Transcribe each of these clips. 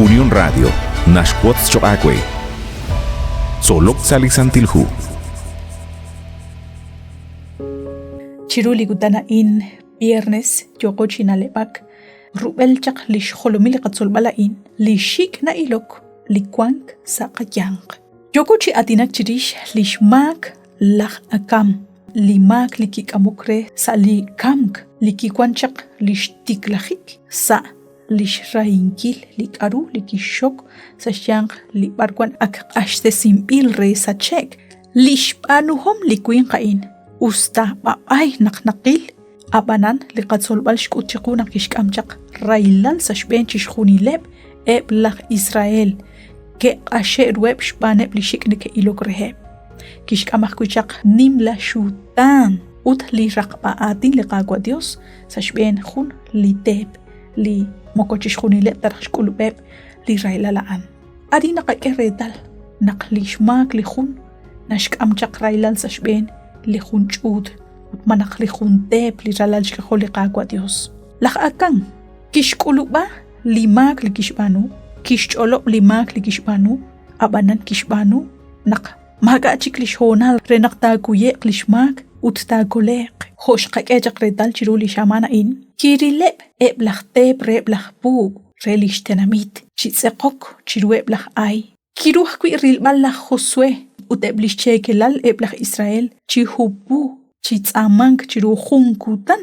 Unión Radio naxwotz choq' aawe. Tzolok sa' li Santil Hu. Chiru li kutan a'in, viernes, yooqo chi na'leb'ak rub'el chaq li xjolomil li qatzolb'al a'in, li xik' na'ilok li wank sa' qayanq. Yooko chi aatinak chirix li xmaak laj Acam, li maak li kik'amok re sa' li kamk li kiwan chaq li xtiklajik sa' li xrahinkil li k'aru li kixxok sa' xyanq li b'arwan ak q'axtesinb'il re sache'k. Li xb'aanuhom li winq a'in, usta b'ab'ay naq naqil, ab'anan li qatzolb'al xk'ut chiqu naq kixk'am chaq rahilal sa' xb'een chixjunileb' eb' laj Israel ke'q'axe' ruheb' xb'aaneb' li xik' neke'ilok reheb'. Kixk'am ajwi' chaq nimla xutaan ut li raqb'a aatin li Qaawa' Dios sa' xb'een jun li teep li moko chixjunileb' ta raj xk'ulub'eb' li rahilal a'an. Arin naqak'e reetal naq li xmaak li jun naxk'am chaq rahilal sa' xb'een li jun ch'uut ut malaj li jun teep li ralal xk'ajol li Qaawa' Dios. Laj Akan kixk'ulub'a li maak li kixb'aanu, kixch'olob' li maak li kixb'aanu, ab'anan kixb'aanu naq maak'a' chik li xhoonal re naq taakuye'q li xmaak ut taakole'q. Jo' xqak'e chaq reetal chiru li xamaan a'in, kirileb' eb' laj teep reheb' laj puub' re li xtenamit chi tz'eqok chiruheb' laj Ay. Kiru ajwi' rilb'al laj Josué ut eb' li xcheekelal eb' laj Israel chi hupu chi tz'aamank chiru jun kutan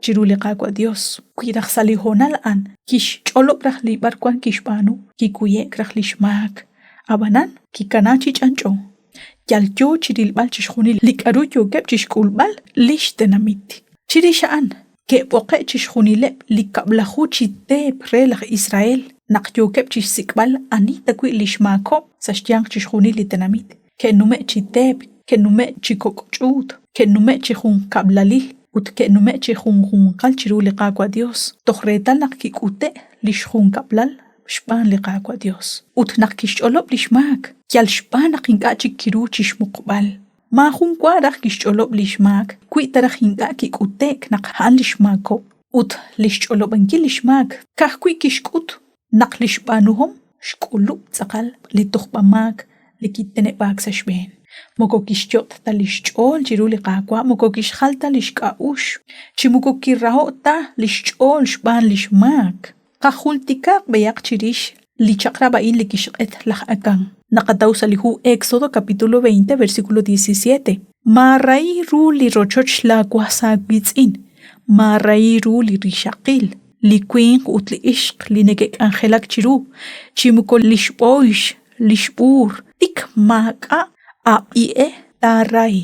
chiru li Qaawa' Yos. Wi raj sa' li hoonal a'an kixch'olob' raj li b'arwan kixb'aanu, kikuye'k raj li xmaak. Ab'anan kikanaak chi ch'anch'o, yal yo chi rilb'al chixjunil li k'aru yookeb' chi xk'ulb'al li xtenamit. Chirix a'an ke'b'oqe'k chixjunileb' li kab'laju chi teep re laj Israel naq yookeb' chi xsik'b'al ani tawi' li xmaakob'k sa' xyanq chixjunil li tenamit. Ke'nume'k chi teep, ke'nume'k chi kok' ch'uut, ke'nume'k chi junqkab'lalil ut ke'nume'k chi junjunqal chiru li Qaawa' Yos, toj reetal naq kik'ute'k li xjunkab'lal xb'aan li Qaawa' Yos. Ut naq kixch'olob' li xmaak, yal xb'aan naq ink'a' chik kiru chi xmuqb'al. Maajun wa raj kixch'olob' li xmaak wi ta raj ink'a' kik'ute'k naq a'an li xmaakob'k. Ut li xch'olob'ankil li xmaak ka'ajwi' kixk'ut naq li xb'aanuhom xk'ulub' tz'aqal li tojb'amaak li kiteneb'aak sa' xb'een. Moko kixyot' ta li xch'ool chiru li Qaawa', moko kixjal ta li xk'a'uxl, chi moko kiraho' ta li xch'ool xb'aan li xmaak. Qajultikaq b'ayaq chirix li chaq'rab' a'in li kixq'et laj Acán. Naqataw sa' li hu Éxodo capítulo 20 versículo 17. Maarahi ru li rochoch laawas aawiitz'in, maarahi ru li rixaqil, li winq ut li ixq li neke'k'anjelak chiru, chi moko li xb'ooyx, li xb'uur, tik maak'a' ab'i'e taarahi.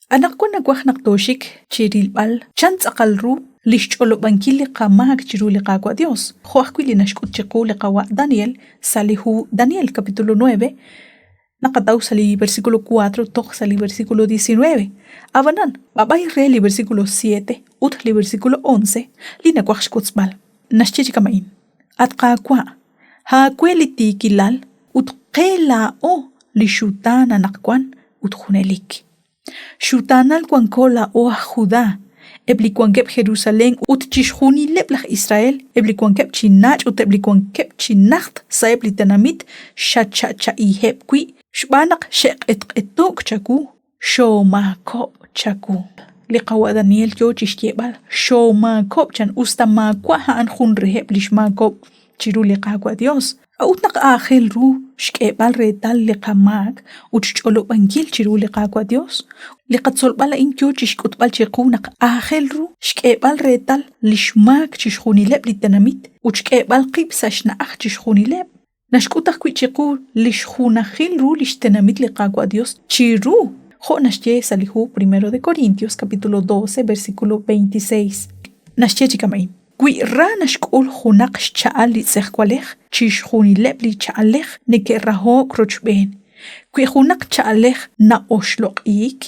Anaqwan nawaj naq tooxik chi rilb'al chan tz'aqal ru li xch'olob'ankil li qamaak chiru li Qaawa' Dios, jo' ajwi' li naxk'ut chiqu li qawa' Daniel sa' li hu Daniel capítulo 9, naqataw sa' li versículo 4 toj sa' li versículo 19. Ab'anan, b'ab'ay re li versículo 7 ut li versículo 11 li nawaj xwotzb'al. Naxye chi kama'in, At Qaawa', aawe li tiikilal ut qe laa'o li xutaan anaqwan ut junelik. Xutaanal wanko laa'o aj Judá, eb' li wankeb' Jerusalén ut chixjunileb' laj Israel, eb' li wankeb' chi nach' ut eb' li wankeb' chi najt sa'eb' li tenamit xacha'cha'iheb' wi' xb'aan naq xe'q'etq'eto'k chawu, xoomaakob'k chawu. Li qawa' Daniel yo chi xyeeb'al, Xoomaakob'k chan, us ta maawa' a'an jun reheb' li xmaakob'k chiru li Qaawa' Yos. K'a'ut naq aajel ru xk'eeb'al reetal li qamaak ut xch'olob'ankil chiru li Qaawa' Dios? Li qatzolb'al a'in yoo chixk'utb'al chiqu naq aajel ru xk'eeb'al reetal lix maak chixjunileb' li tenamit ut xk'eeb'al qib' sa' xna'aj chixjunileb'. Naxk'ut ajwi' chiqu lix junajil ru lix tenamit li Qaawa' Dios chiru, jo' naxye sa' li hu Primero de Corintios capítulo 12 versículo 26. Naxye chi kama'in. Wi ra naxk'ul junaq xcha'al li tz'ejwalej, chixjunileb' li cha'alej neke'raho'k rochb'een. Wi junaq cha'alej na'oxloq'iik,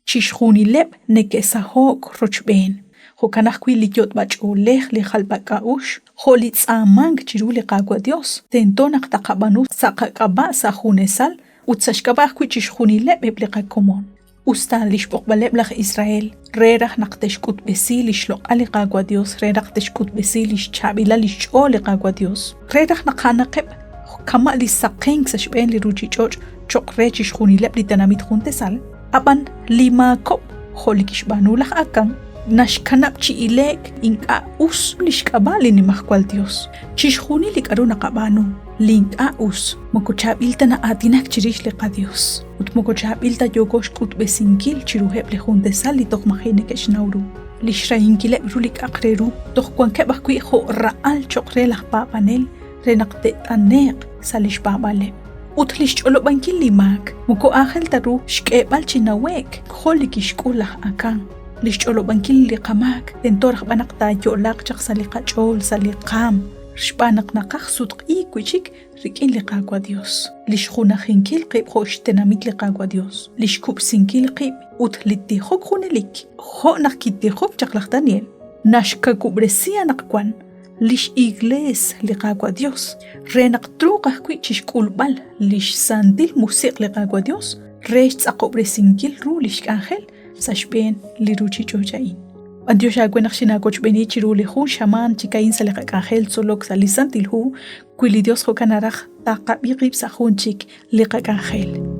chixjunileb' neke'saho'k rochb'een. Jo'kan ajwi' li yot'b'ach'oolej, li jalb'ak'a'uxl, jo' li tz'aamank chiru li Qaawa' Yos, tento naq taqab'aanu sa' qak'ab'a' sa' junesal ut sa' xk'ab'a' ajwi' chixjunileb' eb' li qakomon. Us ta lix b'oqb'aleb' laj Israel re raj naq te'xk'utb'esi lix loq'al li Qaawa' Dios, re raj te'xk'utb'esi lix chaab'ilal lix ch'ool li Qaawa' Dios, re raj naq a'anaqeb' kama' li saqenk sa' xb'een li ruuchich'och' cho'q re chixjunileb' li tenamit juntesal, ab'an li maakob'k jo' li kixb'aanu laj Acán naxkanab' chi ile'k ink'a' us li xk'ab'a' li Nimajwal Yos. Chixjunil li k'aru naqab'aanu li ink'a' us moko chaab'il ta na'aatinak chirix li Qayos ut moko chaab'il ta yooko xk'utb'esinkil chiruheb' li juntesal li toj maji' neke'xnaw ru. Li xrahinkileb' ru li k'a'aq re ru toj wankeb' ajwi' jo' ra'al cho'q re laj paab'anel re naq te't'ane'q sa' li xpaab'aaleb'. Ut li xch'olob'ankil li maak moko aajel ta ru xk'eeb'al chi nawe'k jo' li kixk'ul laj Acán. Li xch'olob'ankil li qamaak tento raj b'an naq taayo'laaq chaq sa' li qach'ool, sa' li qaam, xb'aan naq naqaj sutq'iik wi' chik rik'in li Qaawa' Dios. Li xjunajinkil qib' jo' xtenamit li Qaawa' Dios, li xkub'sinkil qib' ut li tijok junelik, jo' naq kitijok chaq laj Daniel, naxkawub'resi anaqwan lix Iglees li Qaawa' Dios, re naq truuq ajwi' chixk'ulb'al lix Santil Musiq' li Qaawa' Dios re xtz'aqob'resinkil ru lix k'anjel sa' xb'een li ruchich'och' a'in. B'antiox aawe naq xinaawochb'eeni chiru li jun xamaan chik a'in sa' li qak'anjel tzolok sa' li Santil Hu, wi li Dios jo'kan naraj taqab'i qib' sa' jun chik li qak'anjel.